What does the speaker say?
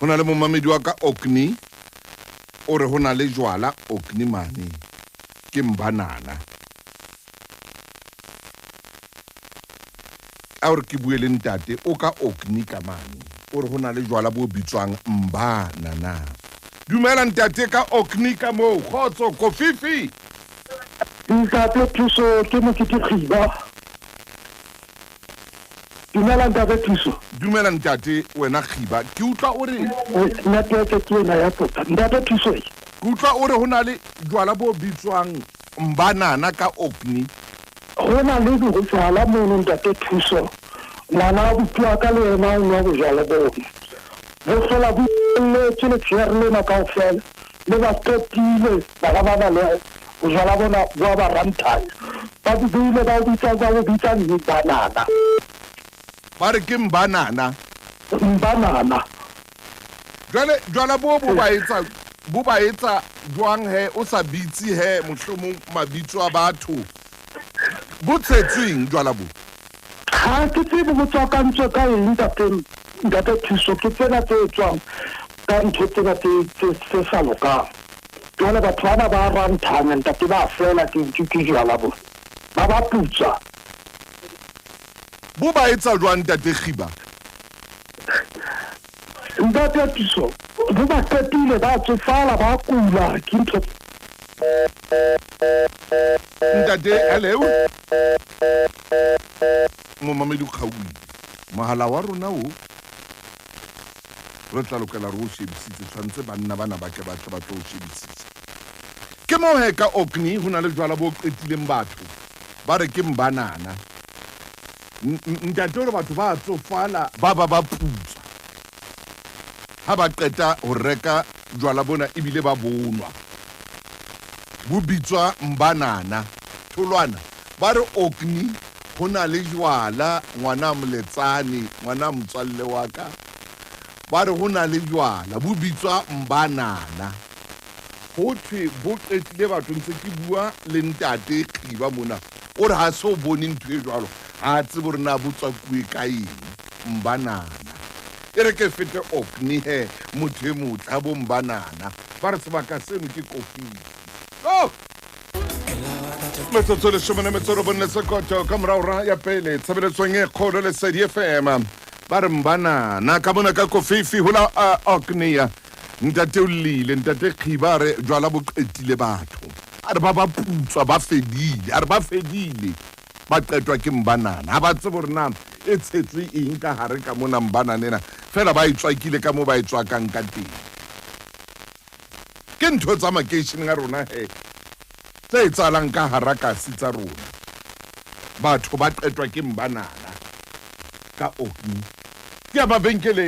Ho na le momamedi wa ka Orkney, o re ho na le jwala Orkney mane, ke mbanana. A o re ke bue le ntate o ka Orkney ka mane, o re ho na le jwala bo bitswang mbanana. Dumela ntate ka Orkney ka moo, kgotso, kofifi. Ntate Thuso ke Mokete Kgiba. Dumela ntate Thuso. Dumela ntate wena Kgiba. Ke utlwa o re. Network ke ena ya tota. Ntate Thuso e. Ke utlwa o re ho na le jwala bo bitswang mbanana ka Orkney. Ho na le bojwala mono ntate Thuso. Ngwana wa buti wa ka le yena o nwa bojwala bono. Bo hlola bo elletswe letshehare lena kaofela. Le ba qetile bana bana le bojwala bona bo a ba ranthanya. Ba bo beile ba o bitsa ba bo bitsa mbanana. Ba re ke mbanana. Mbanana. Jwale jwala bo bo ba etsa bo ba etsa jwang he o sa bitse he mohlomong mabitso a batho. Bo tshetsweng jwala bo? Ha ke tsebe bo tswakantswe ka eng ntate ntate Thuso ke tsena tse etswang ka ntho tsena tse tse tse sa lokang. Jwale batho bana ba ranthanya ntate ba fela ke ke ke jwala bona. Ba ba putswa. Bo ba etsa jwang ntate Kgiba? Ntate Thuso bo ba qetile ba tsofala ba kula ke ntho. Ntate hello. Momamedi o kgaohile. Mohala wa rona o re tla lokela re o shebisitse tshwanetse banna bana ba ke ba tle ba tlo o shebisisa. Ke moo he ka Orkney ho na le jwala bo qetileng batho ba re ke mbanana. Ntate o re batho ba tsofala ba ba ba putswa ha ba qeta ho reka jwala bona ebile ba bonwa. Bo bitswa mbanana. Tholwana ba re Orkney ho na le jwala ngwana Moletsane ngwana motswalle wa ka ba re ho na le jwala bo bitswa mbanana. Ho thwe bo qetile batho ntse ke bua le ntate Kgiba mona o re ha se o bone ntho e jwalo ha a tsebe hore na bo tswakuwe ka eng mbanana. E re ke fete Orkney he motho e motle ha bo mbanana ba re sebaka seno ke kofisi. Oh! Metsotso leshome le metso robong le sekoto ka morao ra ya pele tshebeletsong e kgolo Lesedi FM ba re mbanana ka mona ka kofifi ho la uh, Orkney ntate o llile ntate Kgiba a re jwala bo qetile batho a re ba ba putswa ba fedile a re ba fedile ba qetwa ke mbanana ha ba tsebe hore na e tshetswe eng ka hare ka mona mbanana ena fela ba e tswakile ka mo ba e tswakang ka teng ke ntho tsa makeisheneng a rona he tse etsahalang ka hara kasi tsa rona batho ba qetwa ke mbanana ka Orkney ke ya mabenkeleng.